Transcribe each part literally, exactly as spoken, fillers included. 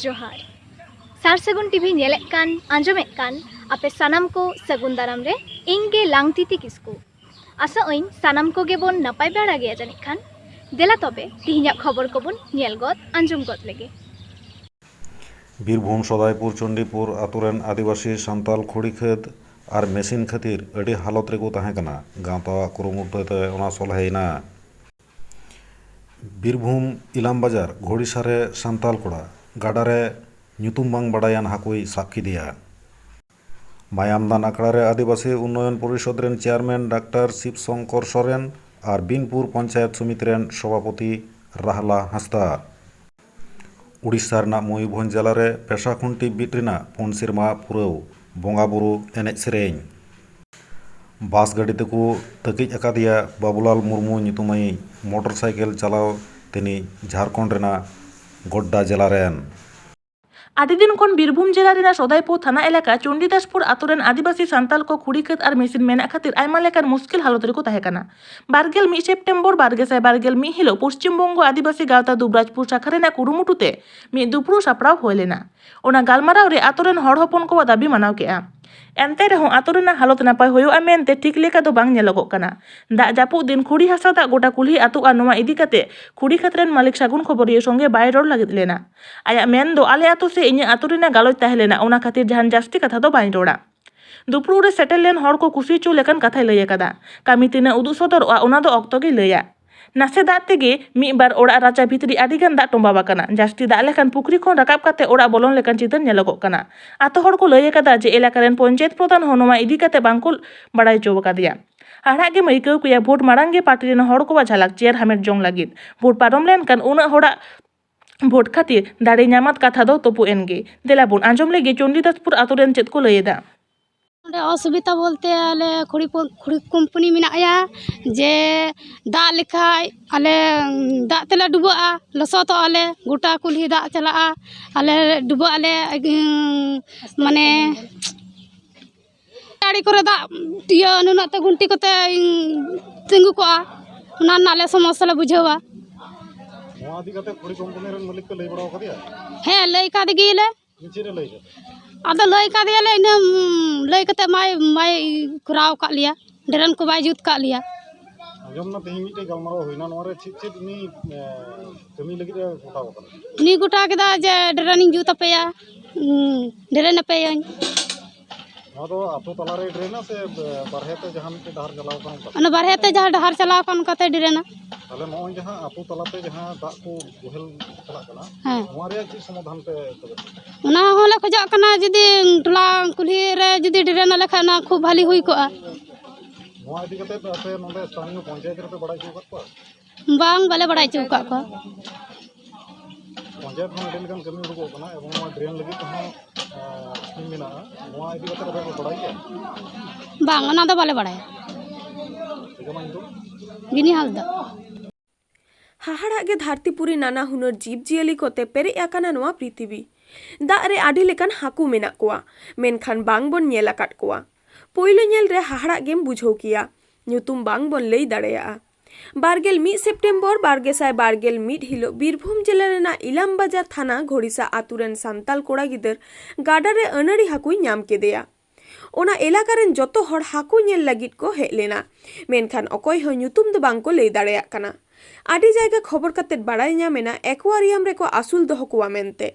ᱡᱚᱦᱟᱨ᱾ ᱥᱟᱨ ᱥᱟᱹᱜᱩᱱ ᱴᱤᱵᱷᱤ ᱧᱮᱞᱮᱫ ᱠᱟᱱ, ᱟᱸᱡᱚᱢᱮᱫ ᱠᱟᱱ ᱟᱯᱮ ᱥᱟᱱᱟᱢ ᱠᱚ ᱥᱟᱹᱜᱩᱱ ᱫᱟᱨᱟᱢ ᱨᱮ ᱤᱧ ᱜᱮ ᱞᱟᱝᱛᱤᱛᱤ ᱠᱤᱥᱠᱩ᱾ ᱟᱥᱟᱜ ᱟᱹᱧ ᱥᱟᱱᱟᱢ ᱠᱚᱜᱮ ᱵᱚᱱ ᱱᱟᱯᱟᱭ ᱵᱟᱲᱟ ᱜᱮᱭᱟ ᱡᱟᱹᱱᱤᱡ ᱠᱷᱟᱱ᱾ ᱫᱮᱞᱟ ᱛᱚᱵᱮ ᱛᱤᱦᱤᱧᱟᱜ ᱠᱷᱚᱵᱚᱨ ᱠᱚᱵᱚᱱ ᱧᱮᱞ ᱜᱚᱫ, ᱟᱸᱡᱚᱢ ᱜᱚᱫ ᱞᱮᱜᱮ᱾ ᱵᱤᱨᱵᱷᱩᱢ ᱥᱚᱫᱟᱭᱯᱩᱨ ᱪᱚᱱᱰᱤᱯᱩᱨ ᱟᱛᱳ ᱨᱮᱱ ᱟᱹᱫᱤᱵᱟᱹᱥᱤ ᱥᱟᱱᱛᱟᱞ ᱠᱩᱲᱤ ᱠᱷᱟᱹᱫ ᱟᱨ ᱢᱮᱥᱤᱱ ᱠᱷᱟᱹᱛᱤᱨ ᱟᱹᱰᱤ ᱦᱟᱞᱚᱛ ᱨᱮᱠᱚ ᱛᱟᱦᱮᱸ ᱠᱟᱱᱟ᱾ ᱜᱟᱶᱛᱟᱣᱟᱜ ᱠᱩᱨᱩᱢᱩᱴᱩ ᱛᱮ ᱚᱱᱟ ᱥᱚᱞᱦᱮᱭᱮᱱᱟ᱾ ᱵᱤᱨᱵᱷᱩᱢ ᱤᱞᱟᱢ ᱵᱟᱡᱟᱨ ᱜᱷᱚᱲᱤᱥᱟ ᱨᱮ ᱥᱟᱱᱛᱟᱞ ᱠᱚᱲᱟ ᱜᱟᱰᱟ ᱨᱮ ᱧᱩᱛᱩᱢ ᱵᱟᱝ ᱵᱟᱰᱟᱭᱟᱱ ᱦᱟᱹᱠᱩᱭ ᱥᱟᱵ ᱠᱮᱫᱮᱭᱟ᱾ ᱢᱟᱭᱟᱢ ᱫᱟᱱ ᱟᱠᱷᱲᱟ ᱨᱮ ᱟᱹᱫᱤᱵᱟᱹᱥᱤ ᱩᱱᱱᱚᱭᱚᱱ ᱯᱚᱨᱤᱥᱚᱫᱽ ᱨᱮᱱ ᱪᱮᱭᱟᱨᱢᱮᱱ ᱰᱟᱠᱛᱟᱨ ᱥᱤᱵ ᱥᱚᱝᱠᱚᱨ ᱥᱚᱨᱮᱱ ᱟᱨ ᱵᱤᱱᱯᱩᱨ ᱯᱚᱧᱪᱟᱭᱮᱛ ᱥᱚᱢᱤᱛᱤ ᱨᱮᱱ ᱥᱚᱵᱷᱟᱯᱚᱛᱤ ᱨᱟᱦᱞᱟ ᱦᱟᱸᱥᱫᱟ᱾ ᱩᱲᱤᱥᱥᱟ ᱨᱮᱱᱟᱜ ᱢᱚᱭᱩᱨᱵᱷᱚᱸᱡᱽ ᱡᱮᱞᱟ ᱨᱮ ᱯᱮᱥᱟ ᱠᱷᱩᱱᱴᱤ ᱵᱤᱫ ᱨᱮᱱᱟᱜ ᱯᱩᱱ ᱥᱮᱨᱢᱟ ᱯᱩᱨᱟᱹᱣ, ᱵᱚᱸᱜᱟ ᱵᱩᱨᱩ, ᱮᱱᱮᱡ ᱥᱮᱨᱮᱧ᱾ ᱵᱟᱥ ᱜᱟᱹᱰᱤ ᱛᱮᱠᱚ ᱛᱟᱹᱠᱤᱡ ᱟᱠᱟᱫᱮᱭᱟ ᱵᱟᱵᱩᱞᱟᱞ ᱢᱩᱨᱢᱩ ᱧᱩᱛᱩᱢᱟᱭᱤᱡ ᱢᱚᱴᱚᱨ ᱥᱟᱭᱠᱮᱞ ᱪᱟᱞᱟᱣ ᱛᱤᱱᱤᱡ ᱡᱷᱟᱲᱠᱷᱚᱸᱰ ᱨᱮᱱᱟᱜ ᱜᱚᱰᱰᱟ ᱡᱮᱞᱟ ᱨᱮᱱ᱾ ᱟᱹᱰᱤ ᱫᱤᱱ ᱠᱷᱚᱱ ᱵᱤᱨᱵᱷᱩᱢ ᱡᱮᱞᱟ ᱨᱮᱱᱟᱜ ᱥᱚᱫᱟᱭᱯᱩᱨ ᱛᱷᱟᱱᱟ ᱮᱞᱟᱠᱟ ᱪᱚᱱᱰᱤᱫᱟᱥᱯᱩᱨ ᱟᱛᱳ ᱨᱮᱱ ᱟᱹᱫᱤᱵᱟᱹᱥᱤ ᱥᱟᱱᱛᱟᱞ ᱠᱚ ᱠᱷᱩᱲᱤ ᱠᱷᱟᱹᱫ ᱟᱨ ᱢᱮᱥᱤᱱ ᱢᱮᱱᱟᱜ ᱠᱷᱟᱹᱛᱤᱨ ᱟᱭᱢᱟ ᱞᱮᱠᱟᱱ ᱢᱩᱥᱠᱤᱞ ᱦᱟᱞᱚᱛ ᱨᱮᱠᱚ ᱛᱟᱦᱮᱸ ᱠᱟᱱᱟ᱾ ᱵᱟᱨᱜᱮᱞ ᱢᱤᱫ ᱥᱮᱯᱴᱮᱢᱵᱚᱨ ᱵᱟᱨᱜᱮᱥᱟᱭ ᱵᱟᱨᱜᱮᱞ ᱢᱤᱫ ᱦᱤᱞᱳᱜ ᱯᱚᱥᱪᱤᱢ ᱵᱚᱝᱜᱚ ᱟᱹᱫᱤᱵᱟᱹᱥᱤ ᱜᱟᱶᱛᱟ ᱫᱩᱵᱨᱟᱡᱽᱯᱩᱨ ᱥᱟᱠᱷᱟ ᱨᱮᱱᱟᱜ ᱠᱩᱨᱩᱢᱩᱴᱩ ᱛᱮ ᱢᱤᱫ ᱫᱩᱯᱲᱩᱵ ᱥᱟᱯᱲᱟᱣ ᱦᱩᱭ ᱞᱮᱱᱟ᱾ ᱚᱱᱟ ᱜᱟᱞᱢᱟᱨᱟᱣ ᱨᱮ ᱟᱛᱳ ᱨᱮᱱ ᱦᱚᱲ ᱦᱚᱯᱚᱱ ᱠᱚᱣᱟᱜ ᱫᱟᱹᱵᱤ ᱢᱟᱱᱟᱣ ᱠᱮᱫᱼᱟ᱾ ᱮᱱᱛᱮ ᱨᱮᱦᱚᱸ ᱟᱛᱳ ᱨᱮᱱᱟᱜ ᱦᱟᱞᱚᱛ ᱱᱟᱯᱟᱭ ᱦᱩᱭᱩᱜᱼᱟ ᱢᱮᱱᱛᱮ ᱴᱷᱤᱠ ᱞᱮᱠᱟ ᱫᱚ ᱵᱟᱝ ᱧᱮᱞᱚᱜᱚᱜ ᱠᱟᱱᱟ᱾ ᱫᱟᱜ ᱡᱟᱹᱯᱩᱫ ᱫᱤᱱ ᱠᱷᱩᱲᱤ ᱦᱟᱥᱟ ᱫᱟᱜ ᱜᱚᱴᱟ ᱠᱩᱞᱦᱤ ᱟᱹᱛᱩᱜᱼᱟ, ᱱᱚᱣᱟ ᱤᱫᱤ ᱠᱟᱛᱮ ᱠᱷᱩᱲᱤ ᱠᱷᱟᱹᱫ ᱨᱮᱱ ᱢᱟᱹᱞᱤᱠ ᱥᱟᱹᱜᱩᱱ ᱠᱷᱚᱵᱚᱨᱤᱭᱟᱹ ᱥᱚᱸᱜᱮ ᱵᱟᱭ ᱨᱚᱲ ᱞᱟᱹᱜᱤᱫ ᱞᱮᱱᱟ᱾ ᱟᱭᱟᱜ ᱢᱮᱱ ᱫᱚ, "ᱟᱞᱮ ᱟᱹᱛᱩ ᱥᱮ ᱤᱧᱟᱹᱜ ᱟᱹᱛᱩ ᱨᱮᱱᱟᱜ ᱜᱟᱞᱚᱪ ᱛᱟᱦᱮᱸ ᱞᱮᱱᱟ, ᱚᱱᱟ ᱠᱷᱟᱹᱛᱤᱨ ᱡᱟᱦᱟᱱ ᱡᱟᱹᱥᱛᱤ ᱠᱟᱛᱷᱟ ᱫᱚ ᱵᱟᱹᱧ ᱨᱚᱲᱟ᱾" ᱫᱩᱯᱲᱩᱵ ᱨᱮ ᱥᱮᱴᱮᱨ ᱞᱮᱱ ᱦᱚᱲ ᱠᱚ ᱠᱩᱥᱤ ᱦᱚᱪᱚ ᱞᱮᱠᱟᱱ ᱠᱟᱛᱷᱟᱭ ᱞᱟᱹᱭ ᱟᱠᱟᱫᱟ᱾ ᱠᱟᱹᱢᱤ ᱛᱤᱱᱟᱹᱜ ᱩᱫᱩᱜ ᱥᱚᱫᱚᱨᱚᱜᱼᱟ, ᱚᱱᱟ ᱫᱚ ᱚᱠᱛᱚ ᱜᱮᱭ ᱞᱟᱹᱭᱟ᱾ ᱱᱟᱥᱮ ᱫᱟᱜ ᱛᱮᱜᱮ ᱢᱤᱫ ᱵᱟᱨ ᱚᱲᱟᱜ ᱨᱟᱪᱟ ᱵᱷᱤᱛᱨᱤ ᱟᱹᱰᱤ ᱜᱟᱱ ᱫᱟᱜ ᱴᱚᱸᱵᱟ ᱟᱠᱟᱱᱟ᱾ ᱡᱟᱹᱥᱛᱤ ᱫᱟᱜ ᱞᱮᱠᱷᱟᱱ ᱯᱩᱠᱷᱨᱤ ᱠᱷᱚᱱ ᱨᱟᱠᱟᱵ ᱠᱟᱛᱮ ᱚᱲᱟᱜ ᱵᱚᱞᱚᱱ ᱞᱮᱠᱟᱱ ᱪᱤᱛᱟᱹᱨ ᱧᱮᱞᱚᱜᱚᱜ ᱠᱟᱱᱟ᱾ ᱟᱛᱳ ᱦᱚᱲ ᱠᱚ ᱞᱟᱹᱭ ᱟᱠᱟᱫᱟ ᱡᱮ ᱮᱞᱟᱠᱟ ᱨᱮᱱ ᱯᱚᱧᱪᱟᱭᱮᱛ ᱯᱨᱚᱫᱷᱟᱱ ᱦᱚᱸ ᱱᱚᱣᱟ ᱤᱫᱤ ᱠᱟᱛᱮ ᱵᱟᱝ ᱠᱚ ᱵᱟᱲᱟᱭ ᱦᱚᱪᱚ ᱟᱠᱟᱫᱮᱭᱟ᱾ ᱦᱟᱦᱟᱲᱟᱜ ᱜᱮᱢ ᱟᱹᱭᱠᱟᱹᱣ ᱠᱮᱭᱟ ᱵᱷᱳᱴ ᱢᱟᱲᱟᱝ ᱜᱮ ᱯᱟᱨᱴᱤ ᱨᱮᱱ ᱦᱚᱲ ᱠᱚᱣᱟᱜ ᱡᱷᱟᱞᱟᱠ ᱪᱮᱭᱟᱨ ᱦᱟᱢᱮᱴ ᱡᱚᱝ ᱞᱟᱹᱜᱤᱫ᱾ ᱵᱷᱳᱴ ᱯᱟᱨᱚᱢ ᱞᱮᱱᱠᱷᱟᱱ ᱩᱱᱟᱹᱜ ᱦᱚᱲᱟᱜ ᱵᱷᱳᱴ ᱠᱷᱟᱹᱛᱤᱨ ᱫᱟᱲᱮ ᱧᱟᱢᱟᱫ ᱠᱟᱛᱷᱟ ᱫᱚ ᱛᱚᱯᱩ ᱮᱱ ᱜᱮ᱾ ᱫᱮᱞᱟ ᱵᱚᱱ ᱟᱸᱡᱚᱢ ᱞᱮᱜᱮ ᱪᱚᱱᱰᱤᱫᱟᱥᱯᱩᱨ ᱟᱛᱳ ᱨᱮᱱ ᱪᱮᱫ ᱠᱚ ᱞᱟᱹᱭ ᱮᱫᱟ᱾ ᱚᱸᱰᱮ ᱚᱥᱩᱵᱤᱫᱷᱟ ᱵᱚᱞᱛᱮ ᱟᱞᱮ ᱠᱷᱩᱲᱤ ᱯᱚ-, ᱠᱷᱩᱲᱤ ᱠᱳᱢᱯᱟᱱᱤ ᱢᱮᱱᱟᱜᱼᱟ, ᱡᱮ ᱫᱟᱜ ᱞᱮᱠᱷᱟᱡ ᱟᱞᱮ, ᱫᱟᱜ ᱛᱮᱞᱮ ᱰᱩᱵᱟᱹᱜᱼᱟ, ᱞᱚᱥᱚᱫᱚᱜ ᱟᱞᱮ, ᱜᱚᱴᱟ ᱠᱩᱞᱦᱤ ᱫᱟᱜ ᱪᱟᱞᱟᱜᱼᱟ, ᱟᱞᱮ ᱰᱩᱵᱟᱹᱜ ᱟᱞᱮ, ᱩᱸ, ᱢᱟᱱᱮ ᱟᱲᱮ ᱠᱚᱨᱮ ᱫᱟᱜ ᱤᱭᱟᱹ ᱱᱩᱱᱟᱹᱜ ᱛᱮ ᱜᱷᱩᱱᱴᱤ ᱠᱚᱛᱮ ᱛᱤᱸᱜᱩ ᱠᱚᱜᱼᱟ, ᱚᱱᱟ ᱨᱮᱱᱟᱜ ᱞᱮ ᱥᱚᱢᱚᱥᱥᱟ ᱞᱮ ᱵᱩᱡᱷᱟᱹᱣᱟ᱾ ᱱᱚᱣᱟ ᱤᱫᱤ ᱠᱟᱛᱮ ᱠᱷᱩᱲᱤ ᱠᱚᱢᱯᱟᱱᱤ ᱨᱮᱱ ᱢᱟᱹᱞᱤᱠ ᱯᱮ ᱞᱟᱹᱭ ᱵᱟᱲᱟ ᱟᱠᱟᱫᱮᱭᱟ? ᱦᱮᱸ, ᱞᱟᱹᱭ ᱠᱟᱫᱮ ᱜᱮᱭᱟᱞᱮ᱾ ᱪᱮᱫ ᱮ ᱞᱟᱹᱭ ᱠᱟᱫᱟ? ᱟᱫᱚ ᱞᱟᱹᱭ ᱠᱟᱫᱮᱭᱟᱞᱮ, ᱤᱱᱟᱹ, ᱩᱸ, ᱞᱟᱹᱭ ᱠᱟᱛᱮ ᱢᱟᱭ, ᱢᱟᱭ ᱠᱚᱨᱟᱣ ᱟᱠᱟᱫ ᱞᱮᱭᱟ, drain ᱠᱚ ᱵᱟᱭ ᱡᱩᱛ ᱠᱟᱜ ᱞᱮᱭᱟ᱾ ᱟᱸᱡᱚᱢ ᱱᱟ, ᱛᱮᱦᱮᱧ ᱢᱤᱫᱴᱮᱡ ᱜᱟᱞᱢᱟᱨᱟᱣ ᱦᱩᱭᱱᱟ, ᱱᱚᱣᱟ ᱨᱮ ᱪᱮᱫ ᱪᱮᱫ ᱩᱱᱤ, ᱮ, ᱠᱟᱹᱢᱤ ᱞᱟᱹᱜᱤᱫ ᱮ ᱜᱚᱴᱟᱣ ᱠᱟᱫᱟ? ᱩᱱᱤ ᱜᱚᱴᱟ ᱠᱮᱫᱟ ᱡᱮ drain ᱤᱧ ᱡᱩᱛ ᱟᱯᱮᱭᱟ, ᱩᱸ, drain ᱟᱯᱮᱭᱟᱹᱧ᱾ ᱱᱚᱣᱟ ᱫᱚ ᱟᱹᱛᱩ ᱛᱟᱞᱟᱨᱮ drain ᱟ ᱥᱮ ᱵᱟᱨᱦᱮ ᱛᱮ ᱡᱟᱦᱟᱸ ᱢᱤᱫᱴᱮᱡ ᱰᱟᱦᱟᱨ ᱪᱟᱞᱟᱣ ᱠᱟᱱᱟ ᱚᱱᱠᱟ? ᱚᱱᱟ ᱵᱟᱨᱦᱮ ᱛᱮ ᱡᱟᱦᱟᱸ ᱰᱟᱦᱟᱨ ᱪᱟᱞᱟᱣ ᱠᱟᱱ ᱚᱱᱠᱟᱛᱮ drain ᱟ᱾ ᱛᱟᱦᱞᱮ ᱱᱚᱜᱼᱚᱭ ᱡᱟᱦᱟᱸ ᱟᱹᱛᱩ ᱛᱟᱞᱟᱛᱮ ᱡᱟᱦᱟᱸ ᱫᱟᱜ ᱠᱚ ᱵᱚᱦᱮᱞ ᱪᱟᱞᱟᱜ ᱠᱟᱱᱟ, ᱦᱮᱸ᱾ ᱱᱚᱣᱟ ᱨᱮᱭᱟᱜ ᱪᱮᱫ ᱥᱚᱢᱟᱫᱷᱟᱱ ᱯᱮ ᱠᱷᱚᱡᱚᱜ ᱠᱟᱱᱟ? ᱚᱱᱟ ᱦᱚᱸᱞᱮ ᱠᱷᱚᱡᱚᱜ ᱠᱟᱱᱟ, ᱡᱩᱫᱤ ᱴᱚᱞᱟ ᱠᱩᱞᱦᱤ ᱨᱮ ᱡᱩᱫᱤ drain ᱟᱞᱮ ᱠᱷᱟᱱ ᱚᱱᱟ ᱠᱷᱩᱵ ᱵᱷᱟᱞᱤ ᱦᱩᱭ ᱠᱚᱜᱼᱟ᱾ ᱱᱚᱣᱟ ᱤᱫᱤ ᱠᱟᱛᱮ ᱟᱯᱮ ᱱᱚᱰᱮ ᱥᱛᱷᱟᱱᱤᱭᱚ ᱯᱚᱧᱪᱟᱭᱮᱛ ᱨᱮᱯᱮ ᱵᱟᱲᱟᱭ ᱦᱚᱪᱚ ᱟᱠᱟᱫ ᱠᱚᱣᱟ? ᱵᱟᱝ, ᱵᱟᱞᱮ ᱵᱟᱲᱟᱭ ᱦᱚᱪᱚ ᱟᱠᱟᱫ ᱠᱚᱣᱟ᱾ ᱯᱚᱧᱪᱟᱭᱮᱛ ᱠᱷᱚᱱ ᱟᱹᱰᱤ ᱞᱮᱠᱟᱱ ᱠᱟᱹᱢᱤ ᱩᱰᱩᱠᱚᱜ ᱠᱟᱱᱟ ᱮᱵᱚᱝ ᱱᱚᱣᱟ drain ᱞᱟᱹᱜᱤᱫ ᱛᱮᱦᱚᱸ, ᱮ, scheme ᱢᱮᱱᱟᱜᱼᱟ᱾ ᱱᱚᱣᱟ ᱤᱫᱤ ᱠᱟᱛᱮ ᱟᱯᱮ ᱯᱮ ᱵᱟᱲᱟᱭ ᱜᱮᱭᱟ? ᱵᱟᱝ, ᱚᱱᱟ ᱫᱚ ᱵᱟᱞᱮ ᱵᱟᱲᱟᱭᱟ᱾ ᱴᱷᱤᱠ ᱜᱮᱭᱟ, ᱢᱟ ᱧᱩᱛᱩᱢ? ᱵᱤᱱᱤ ᱦᱟᱸᱥᱫᱟ᱾ ᱦᱟᱦᱟᱲᱟᱜ ᱜᱮ ᱫᱷᱟᱹᱨᱛᱤᱯᱩᱨᱤ ᱱᱟᱱᱟ ᱦᱩᱱᱟᱹᱨ ᱡᱤᱵᱽ ᱡᱤᱭᱟᱹᱞᱤ ᱠᱚᱛᱮ ᱯᱮᱨᱮᱡ ᱟᱠᱟᱱᱟ ᱱᱚᱣᱟ ᱯᱨᱤᱛᱷᱤᱵᱤ᱾ ᱫᱟᱜ ᱨᱮ ᱟᱹᱰᱤ ᱞᱮᱠᱟᱱ ᱦᱟᱹᱠᱩ ᱢᱮᱱᱟᱜ ᱠᱚᱣᱟ, ᱢᱮᱱᱠᱷᱟᱱ ᱵᱟᱝ ᱵᱚᱱ ᱧᱮᱞ ᱟᱠᱟᱫ ᱠᱚᱣᱟ᱾ ᱯᱳᱭᱞᱳ ᱧᱮᱞ ᱨᱮ ᱦᱟᱦᱟᱲᱟᱜ ᱜᱮᱢ ᱵᱩᱡᱷᱟᱹᱣ ᱠᱮᱭᱟ, ᱧᱩᱛᱩᱢ ᱵᱟᱝ ᱵᱚᱱ ᱞᱟᱹᱭ ᱫᱟᱲᱮᱭᱟᱜᱼᱟ᱾ ᱵᱟᱨᱜᱮᱞ ᱢᱤᱫ ᱥᱮᱯᱴᱮᱢᱵᱚᱨ ᱵᱟᱨ ᱜᱮᱥᱟᱭ ᱵᱟᱨᱜᱮᱞ ᱢᱤᱫ ᱦᱤᱞᱳᱜ ᱵᱤᱨᱵᱷᱩᱢ ᱡᱮᱞᱟ ᱨᱮᱱᱟᱜ ᱤᱞᱟᱢ ᱵᱟᱡᱟᱨ ᱛᱷᱟᱱᱟ ᱜᱷᱳᱲᱤᱥᱟ ᱟᱛᱩ ᱨᱮᱱ ᱥᱟᱱᱛᱟᱞ ᱠᱚᱲᱟ ᱜᱤᱫᱟᱹᱨ ᱜᱟᱰᱟ ᱨᱮ ᱟᱹᱱᱟᱹᱲᱤ ᱦᱟᱹᱠᱩᱭ ᱧᱟᱢ ᱠᱮᱫᱮᱭᱟ᱾ ᱚᱱᱟ ᱮᱞᱟᱠᱟ ᱨᱮᱱ ᱡᱚᱛᱚ ᱦᱚᱲ ᱦᱟᱹᱠᱩ ᱧᱮᱞ ᱞᱟᱹᱜᱤᱫ ᱠᱚ ᱦᱮᱡ ᱞᱮᱱᱟ, ᱢᱮᱱᱠᱷᱟᱱ ᱚᱠᱚᱭ ᱦᱚᱸ ᱧᱩᱛᱩᱢ ᱫᱚ ᱵᱟᱝ ᱠᱚ ᱞᱟᱹᱭ ᱫᱟᱲᱮᱭᱟᱜ ᱠᱟᱱᱟ᱾ ᱟᱹᱰᱤ ᱡᱟᱭᱜᱟ ᱠᱷᱚᱵᱚᱨ ᱠᱟᱛᱮᱫ ᱵᱟᱲᱟᱭ ᱧᱟᱢ ᱮᱱᱟ ᱮᱠᱣᱟᱨᱤᱭᱟᱢ ᱨᱮᱠᱚ ᱟᱹᱥᱩᱞ ᱫᱚᱦᱚ ᱠᱚᱣᱟ ᱢᱮᱱᱛᱮ᱾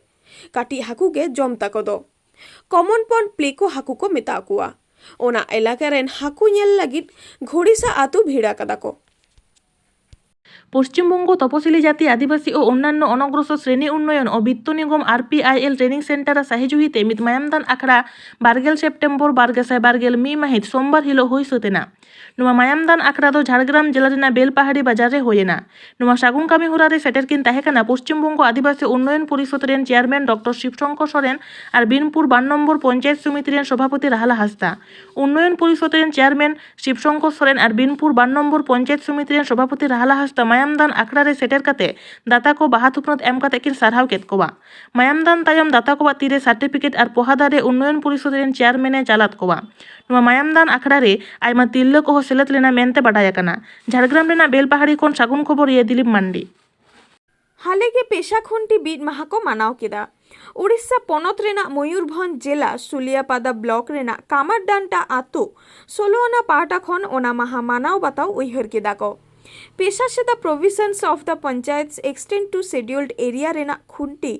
ᱠᱟᱹᱴᱤᱡ ᱦᱟᱹᱠᱩ ᱜᱮ ᱡᱚᱢ ᱛᱟᱠᱚ ᱫᱚ᱾ ᱠᱚᱢᱚᱱ ᱯᱚᱱᱰ ᱯᱞᱮᱠᱳ ᱦᱟᱹᱠᱩ ᱠᱚ ᱢᱮᱛᱟ ᱠᱚᱣᱟ᱾ ᱚᱱᱟ ᱮᱞᱟᱠᱟ ᱨᱮᱱ ᱦᱟᱹᱠᱩ ᱧᱮᱞ ᱞᱟᱹᱜᱤᱫ ᱜᱷᱳᱲᱤᱥᱟ ᱟᱹᱛᱩ ᱵᱷᱤᱲ ᱟᱠᱟᱫᱟ ᱠᱚ᱾ ᱯᱚᱥᱪᱤᱢᱵᱚᱝᱜᱚ ᱛᱚᱯᱚᱥᱤᱞᱤ ᱡᱟᱹᱛᱤ, ᱟᱹᱫᱤᱵᱟᱹᱥᱤ ᱳ ᱚᱱᱱᱟᱱᱱᱚ ᱚᱱᱚᱜᱨᱚᱥᱚᱨ ᱥᱨᱮᱱᱤ ᱩᱱᱱᱚᱭᱚᱱ ᱳ ᱵᱤᱛᱛᱚ ᱱᱤᱜᱚᱢ, ᱟᱨ P I L, training center ᱟᱜ ᱥᱟᱹᱦᱤᱡᱩᱦᱤ ᱛᱮ ᱢᱤᱫ ᱢᱟᱭᱟᱢᱫᱟᱱ ᱟᱠᱷᱲᱟ ᱵᱟᱨᱜᱮᱞ ᱥᱮᱯᱴᱮᱢᱵᱚᱨ ᱵᱟᱨ ᱜᱮᱥᱟᱭ ᱵᱟᱨᱜᱮᱞ ᱢᱤᱫ ᱢᱟᱹᱦᱤᱛ ᱥᱳᱢᱵᱟᱨ ᱦᱤᱞᱳᱜ ᱦᱩᱭ ᱥᱟᱹᱛ ᱮᱱᱟ᱾ ᱱᱚᱣᱟ ᱢᱟᱭᱟᱢᱫᱟᱱ ᱟᱠᱷᱲᱟ ᱫᱚ ᱡᱷᱟᱲᱜᱨᱟᱢ ᱡᱮᱞᱟ ᱨᱮᱱᱟᱜ ᱵᱮᱞᱯᱟᱦᱟᱲᱤ ᱵᱟᱡᱟᱨ ᱨᱮ ᱦᱩᱭ ᱮᱱᱟ᱾ ᱱᱚᱣᱟ ᱥᱟᱹᱜᱩᱱ ᱠᱟᱹᱢᱤ ᱦᱚᱨᱟ ᱨᱮ ᱥᱮᱴᱮᱨ ᱠᱤᱱ ᱛᱟᱦᱮᱸ ᱠᱟᱱᱟ ᱯᱚᱥᱪᱤᱢ ᱵᱚᱝᱜᱚ ᱟᱹᱫᱤᱵᱟᱹᱥᱤ ᱩᱱᱱᱚᱭᱚᱱ ᱯᱚᱨᱤᱥᱚᱫ ᱨᱮᱱ chairman ᱰᱚᱠᱴᱚᱨ ᱥᱤᱵ ᱥᱚᱝᱠᱚᱨ ᱥᱚᱨᱮᱱ ᱟᱨ ᱵᱤᱱᱯᱩᱨ ᱵᱟᱨ ᱱᱚᱢᱵᱚᱨ ᱯᱚᱧᱪᱟᱭᱮᱛ ᱥᱚᱢᱤᱛᱤ ᱨᱮᱱ ᱥᱚᱵᱷᱟᱯᱚᱛᱤ ᱨᱟᱦᱞᱟ ᱦᱟᱸᱥᱫᱟ᱾ ᱩᱱᱱᱚᱭᱚᱱ ᱯᱚᱨᱤᱥᱚᱫ ᱨᱮᱱ chairman ᱥᱤᱵ ᱥᱚᱝᱠᱚᱨ ᱥᱚᱨᱮᱱ ᱟᱨ ᱵᱤᱱᱯᱩᱨ ᱵᱟᱨ ᱱᱚᱢᱵᱚᱨ ᱯᱚᱧᱪᱟᱭᱮᱛ ᱥᱚᱢᱤᱛᱤ ᱨᱮᱱ ᱥᱚᱵᱷᱟᱯᱚᱛᱤ ᱨᱟᱦᱞᱟ ᱦᱟᱸᱥᱫᱟ ᱢᱟᱭᱟᱢ ᱫᱟᱱ ᱟᱠᱷᱲᱟ ᱨᱮ ᱥᱮᱴᱮᱨ ᱠᱟᱛᱮ ᱫᱟᱛᱟ ᱠᱚ ᱵᱟᱦᱟ ᱛᱷᱩᱯᱱᱟᱹᱛ ᱮᱢ ᱠᱟᱛᱮ ᱠᱤᱱ ᱥᱟᱨᱦᱟᱣ ᱠᱮᱫ ᱠᱚᱣᱟ᱾ ᱢᱟᱭᱟᱢ ᱫᱟᱱ ᱛᱟᱭᱚᱢ ᱫᱟᱛᱟ ᱠᱚᱣᱟᱜ ᱛᱤᱨᱮ certificate ᱟᱨ ᱯᱚᱦᱟ ᱫᱟᱨᱮ ᱩᱱᱱᱚᱭᱚᱱ ᱯᱚᱨᱤᱥᱚᱫ ᱨᱮᱱ chairman ᱮ ᱪᱟᱞᱟᱫ ᱠᱚᱣᱟ᱾ ᱱᱚᱣᱟ ᱢᱟᱭᱟᱢ ᱫᱟᱱ ᱟᱠᱷᱲᱟ ᱨᱮ ᱟᱭᱢᱟ ᱛᱤᱨᱞᱟᱹ ᱠᱚᱦᱚᱸ ᱥᱮᱞᱮᱫ ᱞᱮᱱᱟ ᱢᱮᱱᱛᱮ ᱵᱟᱰᱟᱭ ᱟᱠᱟᱱᱟ᱾ ᱡᱷᱟᱲᱜᱨᱟᱢ ᱨᱮᱱᱟᱜ ᱵᱮᱞᱯᱟᱦᱟᱲᱤ ᱠᱷᱚᱱ ᱥᱟᱹᱜᱩᱱ ᱠᱷᱚᱵᱚᱨᱤᱭᱟᱹ ᱫᱤᱞᱤᱯ ᱢᱟᱱᱰᱤ᱾ ᱦᱟᱞᱮ ᱜᱮ ᱯᱮᱥᱟ ᱠᱷᱩᱱᱴᱤ ᱵᱤᱫ ᱢᱟᱦᱟ ᱠᱚ ᱢᱟᱱᱟᱣ ᱠᱮᱫᱟ᱾ ᱳᱰᱤᱥᱟ ᱯᱚᱱᱚᱛ ᱨᱮᱱᱟᱜ ᱢᱚᱭᱩᱨᱵᱷᱚᱸᱡᱽ ᱡᱮᱞᱟ ᱥᱩᱞᱤᱭᱟᱯᱟᱫᱟ ᱵᱞᱚᱠ ᱨᱮᱱᱟᱜ ᱠᱟᱢᱟᱨᱰᱟᱱᱴᱟ ᱟᱛᱳ ᱥᱳᱞᱳ ᱟᱱᱟ ᱯᱟᱦᱴᱟ ᱠᱷᱚᱱ ᱚᱱᱟ ᱢᱟᱦᱟ ᱢᱟᱱᱟᱣ ᱵᱟᱛᱟᱣ ᱩᱭᱦᱟᱹᱨ ᱠᱮᱫᱟ ᱠᱚ᱾ ᱯᱮᱥᱟ ᱥᱮᱫᱟ Provisions of the Panchayats Extend to Scheduled Area ᱨᱮᱱᱟᱜ ᱠᱷᱩᱱᱴᱤ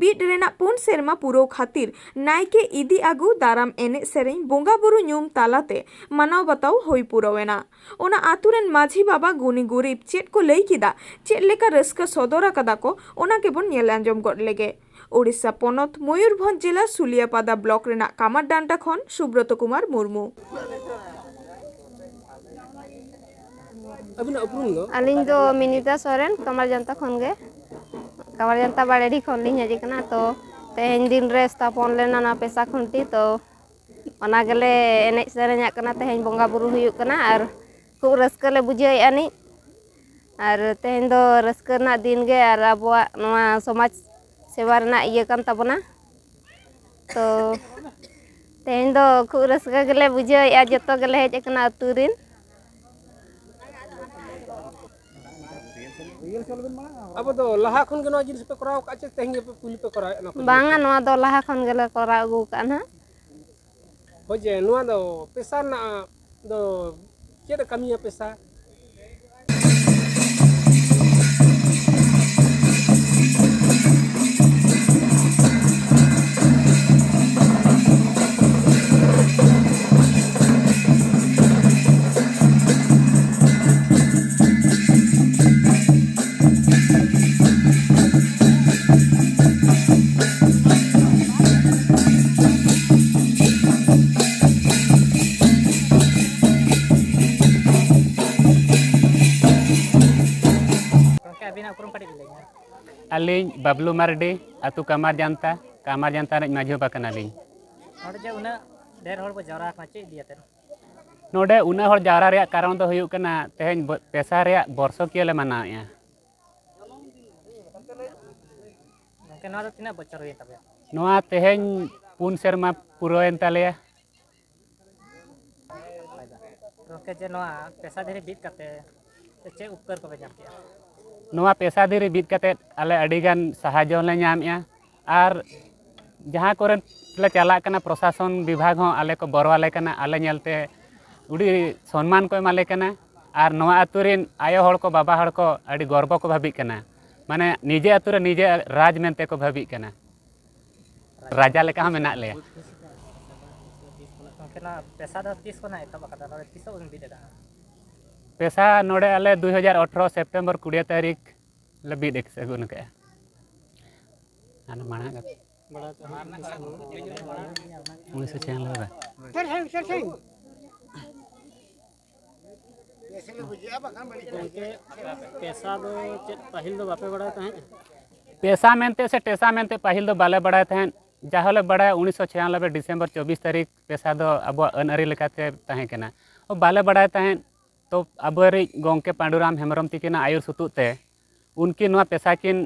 ᱵᱤᱫ ᱨᱮᱱᱟᱜ ᱯᱩᱱ ᱥᱮᱨᱢᱟ ᱯᱩᱨᱟᱹᱣ ᱠᱷᱟᱹᱛᱤᱨ ᱱᱟᱭᱠᱮ ᱤᱫᱤ ᱟᱹᱜᱩ, ᱫᱟᱨᱟᱢ, ᱮᱱᱮᱡ ᱥᱮᱨᱮᱧ, ᱵᱚᱸᱜᱟ ᱵᱩᱨᱩ ᱧᱩᱢ ᱛᱟᱞᱟᱛᱮ ᱢᱟᱱᱟᱣ ᱵᱟᱛᱟᱣ ᱦᱩᱭ ᱯᱩᱨᱟᱹᱣ ᱮᱱᱟ᱾ ᱚᱱᱟ ᱟᱛᱳ ᱨᱮᱱ ᱢᱟᱹᱡᱷᱤ ᱵᱟᱵᱟ ᱜᱩᱱᱤ ᱜᱩᱨᱤᱵ ᱪᱮᱫ ᱠᱚ ᱞᱟᱹᱭ ᱠᱮᱫᱟ, ᱪᱮᱫ ᱞᱮᱠᱟ ᱨᱟᱹᱥᱠᱟᱹ ᱥᱚᱫᱚᱨ ᱟᱠᱟᱫᱟ ᱠᱚ, ᱚᱱᱟ ᱜᱮᱵᱚᱱ ᱧᱮᱞ ᱟᱸᱡᱚᱢ ᱜᱚᱫ ᱞᱮᱜᱮ᱾ ᱳᱰᱤᱥᱟ ᱯᱚᱱᱚᱛ ᱢᱚᱭᱩᱨᱵᱷᱚᱸᱡᱽ ᱡᱮᱞᱟ ᱥᱩᱞᱤᱭᱟᱯᱟᱫᱟ ᱵᱞᱚᱠ ᱨᱮᱱᱟᱜ ᱠᱟᱢᱟᱨᱰᱟᱱᱴᱟ ᱠᱷᱚᱱ ᱥᱩᱵᱨᱚᱛᱚ ᱠᱩᱢᱟᱨ ᱢᱩᱨᱢᱩ᱾ ᱟᱹᱵᱤᱱᱟᱜ ᱩᱯᱨᱩᱢ ᱫᱚ? ᱟᱹᱞᱤᱧ ᱫᱚ ᱢᱤᱱᱤᱛᱟ ᱥᱚᱨᱮᱱ, ᱠᱟᱢᱟᱨᱡᱟᱱᱛᱟ ᱠᱷᱚᱱ ᱜᱮ, ᱠᱟᱢᱟᱨᱡᱟᱱᱛᱟ ᱵᱟᱲᱮᱰᱤ ᱠᱷᱚᱱ ᱞᱤᱧ ᱦᱮᱡ ᱟᱠᱟᱱᱟ᱾ ᱛᱚ, ᱛᱮᱦᱮᱧ ᱫᱤᱱ ᱨᱮ ᱥᱛᱷᱟᱯᱚᱱ ᱞᱮᱱᱟ ᱱᱚᱣᱟ ᱯᱮᱥᱟ ᱠᱷᱩᱱᱴᱤ᱾ ᱛᱚ, ᱚᱱᱟ ᱜᱮᱞᱮ ᱮᱱᱮᱡ ᱥᱮᱨᱮᱧᱟᱜ ᱠᱟᱱᱟ, ᱛᱮᱦᱮᱧ ᱵᱚᱸᱜᱟ ᱵᱩᱨᱩ ᱦᱩᱭᱩᱜ ᱠᱟᱱᱟ ᱟᱨ ᱠᱷᱩᱵ ᱨᱟᱹᱥᱠᱟᱹ ᱞᱮ ᱵᱩᱡᱷᱟᱹᱣᱮᱫᱼᱟ ᱱᱤᱡ᱾ ᱟᱨ ᱛᱮᱦᱮᱧ ᱫᱚ ᱨᱟᱹᱥᱠᱟᱹ ᱨᱮᱱᱟᱜ ᱫᱤᱱ ᱜᱮ ᱟᱨ ᱟᱵᱚᱣᱟᱜ ᱱᱚᱣᱟ ᱥᱚᱢᱟᱡᱽ ᱥᱮᱵᱟ ᱨᱮᱱᱟᱜ ᱤᱭᱟᱹ ᱠᱟᱱ ᱛᱟᱵᱚᱱᱟ᱾ ᱛᱚ, ᱛᱮᱦᱮᱧ ᱫᱚ ᱠᱷᱩᱵ ᱨᱟᱹᱥᱠᱟᱹ ᱜᱮᱞᱮ ᱵᱩᱡᱷᱟᱹᱣᱮᱫᱼᱟ, ᱡᱚᱛᱚ ᱜᱮᱞᱮ ᱦᱮᱡ ᱟᱠᱟᱱᱟ ᱟᱹᱛᱩ ᱨᱤᱱ᱾ ᱟᱵᱚ ᱫᱚ ᱞᱟᱦᱟ ᱠᱷᱚᱱ ᱜᱮ ᱱᱚᱣᱟ ᱡᱤᱱᱤᱥ ᱯᱮ ᱠᱚᱨᱟᱣ ᱟᱠᱟᱫ ᱪᱮ ᱛᱮᱦᱮᱧ ᱜᱮ ᱯᱩᱭᱞᱩ ᱯᱮ ᱠᱚᱨᱟᱣᱮᱫᱼᱟ ᱱᱚᱣᱟ ᱠᱚ ᱡᱤᱱᱤᱥ? ᱵᱟᱝᱟ, ᱱᱚᱣᱟ ᱫᱚ ᱞᱟᱦᱟ ᱠᱷᱚᱱ ᱜᱮᱞᱮ ᱠᱚᱨᱟᱣ ᱟᱹᱜᱩ ᱟᱠᱟᱫᱼᱟ ᱱᱟᱦᱟᱜ᱾ ᱦᱳᱭ ᱡᱮ, ᱱᱚᱣᱟ ᱫᱚ ᱯᱮᱥᱟ ᱨᱮᱱᱟᱜ ᱫᱚ ᱪᱮᱫ ᱮ ᱠᱟᱹᱢᱤᱭᱟ ᱯᱮᱥᱟ? ᱜᱚᱢᱠᱮ, ᱟᱹᱵᱤᱱᱟᱜ ᱩᱯᱨᱩᱢ ᱠᱟᱹᱴᱤᱡ ᱵᱤᱱ ᱞᱟᱹᱭ ᱧᱟ᱾ ᱟᱹᱞᱤᱧ ᱵᱟᱵᱞᱩ ᱢᱟᱨᱰᱤ, ᱟᱹᱛᱩ ᱠᱟᱢᱟᱨ ᱡᱟᱱᱛᱟ, ᱠᱟᱢᱟᱨ ᱡᱟᱱᱛᱟ ᱨᱤᱱᱤᱡ ᱢᱟᱹᱡᱷᱤ ᱵᱟᱵᱟ ᱠᱟᱱᱟᱞᱤᱧ᱾ ᱱᱚᱰᱮ ᱡᱮ ᱩᱱᱟᱹᱜ ᱰᱷᱮᱨ ᱦᱚᱲ ᱠᱚ ᱡᱟᱣᱨᱟ ᱟᱠᱟᱱᱟ, ᱪᱮᱫ ᱤᱫᱤ ᱠᱟᱛᱮ? ᱱᱚᱰᱮ ᱩᱱᱟᱹᱜ ᱦᱚᱲ ᱡᱟᱣᱨᱟ ᱨᱮᱭᱟᱜ ᱠᱟᱨᱚᱱ ᱫᱚ ᱦᱩᱭᱩᱜ ᱠᱟᱱᱟ, ᱛᱮᱦᱮᱧ ᱵᱚ-, ᱯᱮᱥᱟ ᱨᱮᱭᱟᱜ ᱵᱚᱨᱥᱚᱠᱤᱭᱟᱹ ᱞᱮ ᱢᱟᱱᱟᱣᱮᱫᱼᱟ᱾ ᱜᱚᱢᱠᱮ, ᱱᱚᱣᱟ ᱫᱚ ᱛᱤᱱᱟᱹᱜ ᱵᱚᱪᱷᱚᱨ ᱦᱩᱭᱮᱱ ᱛᱟᱯᱮᱭᱟ? ᱱᱚᱣᱟ ᱛᱮᱦᱮᱧ ᱯᱩᱱ ᱥᱮᱨᱢᱟ ᱯᱩᱨᱟᱹᱣᱮᱱ ᱛᱟᱞᱮᱭᱟ᱾ ᱜᱚᱢᱠᱮ, ᱡᱮ ᱱᱚᱣᱟ ᱯᱮᱥᱟ ᱫᱷᱤᱨᱤ ᱵᱤᱫ ᱠᱟᱛᱮ ᱪᱮᱫ ᱩᱯᱠᱟᱹᱨ ᱠᱚᱯᱮ ᱧᱟᱢ ᱠᱮᱜᱼᱟ? ᱱᱚᱣᱟ ᱯᱮᱥᱟ ᱫᱷᱤᱨᱤ ᱵᱤᱫ ᱠᱟᱛᱮᱫ ᱟᱞᱮ ᱟᱹᱰᱤᱜᱟᱱ ᱥᱟᱦᱟᱡᱽᱡᱚ ᱞᱮ ᱧᱟᱢᱮᱜᱼᱟ᱾ ᱟᱨ ᱡᱟᱦᱟᱸ ᱠᱚᱨᱮ ᱞᱮ ᱪᱟᱞᱟᱜ ᱠᱟᱱᱟ, ᱯᱨᱚᱥᱟᱥᱚᱱ ᱵᱤᱵᱷᱟᱜᱽ ᱦᱚᱸ ᱟᱞᱮ ᱠᱚ ᱵᱚᱨᱚ ᱟᱞᱮ ᱠᱟᱱᱟ᱾ ᱟᱞᱮ ᱧᱮᱞᱛᱮ ᱟᱹᱰᱤ ᱥᱚᱱᱢᱟᱱ ᱠᱚ ᱮᱢᱟᱞᱮ ᱠᱟᱱᱟ᱾ ᱟᱨ ᱱᱚᱣᱟ ᱟᱹᱛᱩ ᱨᱮᱱ ᱟᱭᱳ ᱦᱚᱲ ᱠᱚ, ᱵᱟᱵᱟ ᱦᱚᱲ ᱠᱚ ᱟᱹᱰᱤ ᱜᱚᱨᱵᱚ ᱠᱚ ᱵᱷᱟᱹᱵᱤᱜ ᱠᱟᱱᱟ᱾ ᱢᱟᱱᱮ ᱱᱤᱡᱮ ᱟᱹᱛᱩ ᱨᱮ ᱱᱤᱡᱮ ᱨᱟᱡᱽ ᱢᱮᱱᱛᱮ ᱠᱚ ᱵᱷᱟᱹᱵᱤᱜ ᱠᱟᱱᱟ᱾ ᱨᱟᱡᱟ ᱞᱮᱠᱟ ᱦᱚᱸ ᱢᱮᱱᱟᱜ ᱞᱮᱭᱟ᱾ ᱜᱚᱢᱠᱮ, ᱱᱚᱣᱟ ᱯᱮᱥᱟ ᱫᱚ ᱛᱤᱥ ᱠᱷᱚᱱᱟᱜ ᱮᱛᱚᱦᱚᱵ ᱟᱠᱟᱫᱟ? ᱱᱚᱰᱮ ᱛᱤᱥᱚᱜ ᱵᱤᱱ ᱵᱤᱫ ᱟᱠᱟᱫᱟ? ᱯᱮᱥᱟ ᱱᱚᱰᱮ ᱟᱞᱮ ᱫᱩᱭ ᱦᱟᱡᱟᱨ ᱟᱴᱷᱨᱚ ᱥᱮᱯᱴᱮᱢᱵᱚᱨ ᱠᱩᱲᱤ ᱛᱟᱹᱨᱤᱠᱷ ᱞᱮ ᱵᱤᱫ ᱟᱹᱜᱩ ᱠᱟᱜᱼᱟ᱾ ᱟᱨ ᱢᱟᱲᱟᱝ ᱩᱱᱤᱥᱥᱚ ᱪᱷᱤᱭᱟᱱᱚᱵᱵᱳᱭ᱾ ᱜᱚᱢᱠᱮ, ᱯᱮᱥᱟ ᱫᱚ ᱪᱮᱫ ᱯᱟᱹᱦᱤᱞ ᱫᱚ ᱵᱟᱯᱮ ᱵᱟᱲᱟᱭ ᱛᱟᱦᱮᱸᱫ? ᱯᱮᱥᱟ ᱢᱮᱱᱛᱮ ᱥᱮ ᱴᱮᱥᱟ ᱢᱮᱱᱛᱮ ᱯᱟᱹᱦᱤᱞ ᱫᱚ ᱵᱟᱞᱮ ᱵᱟᱲᱟᱭ ᱛᱟᱦᱮᱸᱫ᱾ ᱡᱟᱦᱟᱸ ᱞᱮ ᱵᱟᱲᱟᱭᱟ, ᱩᱱᱤᱥᱥᱚ ᱪᱷᱤᱭᱟᱱᱚᱵᱵᱳᱭ ᱰᱤᱥᱮᱢᱵᱚᱨ ᱪᱚᱵᱵᱤᱥ ᱛᱟᱹᱨᱤᱠᱷ ᱯᱮᱥᱟ ᱫᱚ ᱟᱵᱚᱣᱟᱜ ᱟᱹᱱ ᱟᱹᱨᱤ ᱞᱮᱠᱟᱛᱮ ᱛᱟᱦᱮᱸ ᱠᱟᱱᱟ᱾ ᱵᱟᱞᱮ ᱵᱟᱲᱟᱭ ᱛᱟᱦᱮᱸᱫ᱾ ᱛᱚ ᱟᱵᱚᱨᱤᱡ ᱜᱚᱢᱠᱮ ᱯᱟᱸᱰᱩᱨᱟᱢ ᱦᱮᱢᱵᱨᱚᱢ ᱛᱤᱠᱤᱱᱟᱜ ᱟᱹᱭᱩᱨ ᱥᱩᱛᱩᱜ ᱛᱮ ᱩᱱᱠᱤᱱ ᱱᱚᱣᱟ ᱯᱮᱥᱟ ᱠᱤᱱ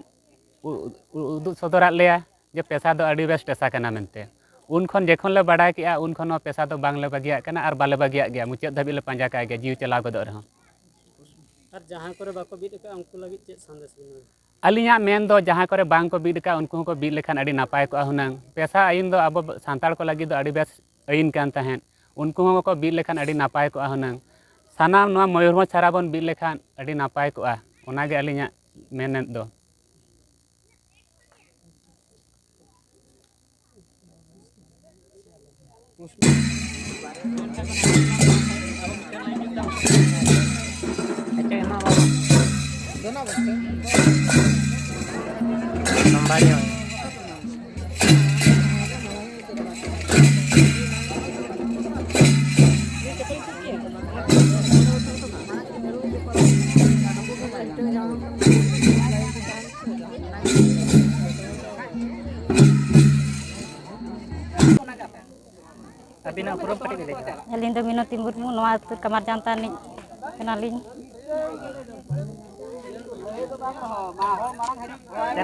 ᱩ- ᱩ- ᱩᱫᱩᱜ ᱥᱚᱫᱚᱨᱟᱫ ᱞᱮᱭᱟ ᱡᱮ ᱯᱮᱥᱟ ᱫᱚ ᱟᱹᱰᱤ ᱵᱮᱥ ᱯᱮᱥᱟ ᱠᱟᱱᱟ ᱢᱮᱱᱛᱮ᱾ ᱩᱱ ᱠᱷᱚᱱ ᱡᱮᱠᱷᱚᱱ ᱞᱮ ᱵᱟᱲᱟᱭ ᱠᱮᱜᱼᱟ, ᱩᱱ ᱠᱷᱚᱱ ᱱᱚᱣᱟ ᱯᱮᱥᱟ ᱫᱚ ᱵᱟᱝᱞᱮ ᱵᱟᱹᱜᱤᱭᱟᱜ ᱠᱟᱱᱟ ᱟᱨ ᱵᱟᱞᱮ ᱵᱟᱹᱜᱤᱭᱟᱜ ᱜᱮᱭᱟ᱾ ᱢᱩᱪᱟᱹᱫ ᱫᱷᱟᱹᱵᱤᱡ ᱞᱮ ᱯᱟᱸᱡᱟ ᱠᱟᱜ ᱜᱮᱭᱟ, ᱡᱤᱣᱤ ᱪᱟᱞᱟᱣ ᱜᱚᱫᱚᱜ ᱨᱮᱦᱚᱸ᱾ ᱟᱨ ᱡᱟᱦᱟᱸᱭ ᱠᱚᱨᱮ ᱵᱟᱠᱚ ᱵᱤᱫ ᱟᱠᱟᱫ, ᱩᱱᱠᱩ ᱞᱟᱹᱜᱤᱫ ᱪᱮᱫ ᱥᱟᱸᱫᱮᱥ ᱵᱤᱱ ᱮᱢᱟ? ᱟᱹᱞᱤᱧᱟᱜ ᱢᱮᱱ ᱫᱚ, ᱡᱟᱦᱟᱸ ᱠᱚᱨᱮ ᱵᱟᱝ ᱠᱚ ᱵᱤᱫ ᱟᱠᱟᱫ, ᱩᱱᱠᱩ ᱦᱚᱸᱠᱚ ᱵᱤᱫ ᱞᱮᱠᱷᱟᱱ ᱟᱹᱰᱤ ᱱᱟᱯᱟᱭ ᱠᱚᱜᱼᱟ ᱦᱩᱱᱟᱹᱝ᱾ ᱯᱮᱥᱟ ᱟᱹᱭᱤᱱ ᱫᱚ ᱟᱵᱚ ᱥᱟᱱᱛᱟᱲ ᱠᱚ ᱞᱟᱹᱜᱤᱫ ᱫᱚ ᱟᱹᱰᱤ ᱵᱮᱥ ᱟᱹᱭᱤᱱ ᱠᱟᱱ ᱛᱟᱦᱮᱸᱫ᱾ ᱩᱱᱠᱩ ᱦᱚᱸ ᱠᱚ ᱵᱤᱫ ᱞᱮᱠᱷᱟᱱ ᱟᱹᱰᱤ ᱱᱟᱯᱟᱭ ᱠᱚᱜᱼᱟ ᱦᱩᱱᱟᱹᱝ᱾ ᱥᱟᱱᱟᱢ ᱱᱚᱣᱟ ᱢᱚᱭᱩᱨᱵᱷᱚᱸᱡᱽ ᱪᱷᱟᱨᱟ ᱵᱚᱱ ᱵᱤᱫ ᱞᱮᱠᱷᱟᱱ ᱟᱹᱰᱤ ᱱᱟᱯᱟᱭ ᱠᱚᱜᱼᱟ᱾ ᱚᱱᱟᱜᱮ ᱟᱹᱞᱤᱧᱟᱜ ᱢᱮᱱᱮᱫ ᱫᱚ᱾ ᱟᱹᱵᱤᱱᱟᱜ ᱩᱯᱨᱩᱢ ᱠᱟᱹᱴᱤᱡ ᱞᱟᱹᱭ ᱵᱤᱱ᱾ ᱟᱹᱞᱤᱧ ᱫᱚ ᱢᱤᱱᱚᱛᱤ ᱢᱩᱨᱢᱩ, ᱱᱚᱣᱟ ᱟᱹᱛᱩ ᱠᱟᱢᱟᱨᱡᱟᱱᱛᱟ ᱨᱤᱱᱤᱡ ᱠᱟᱱᱟᱞᱤᱧ᱾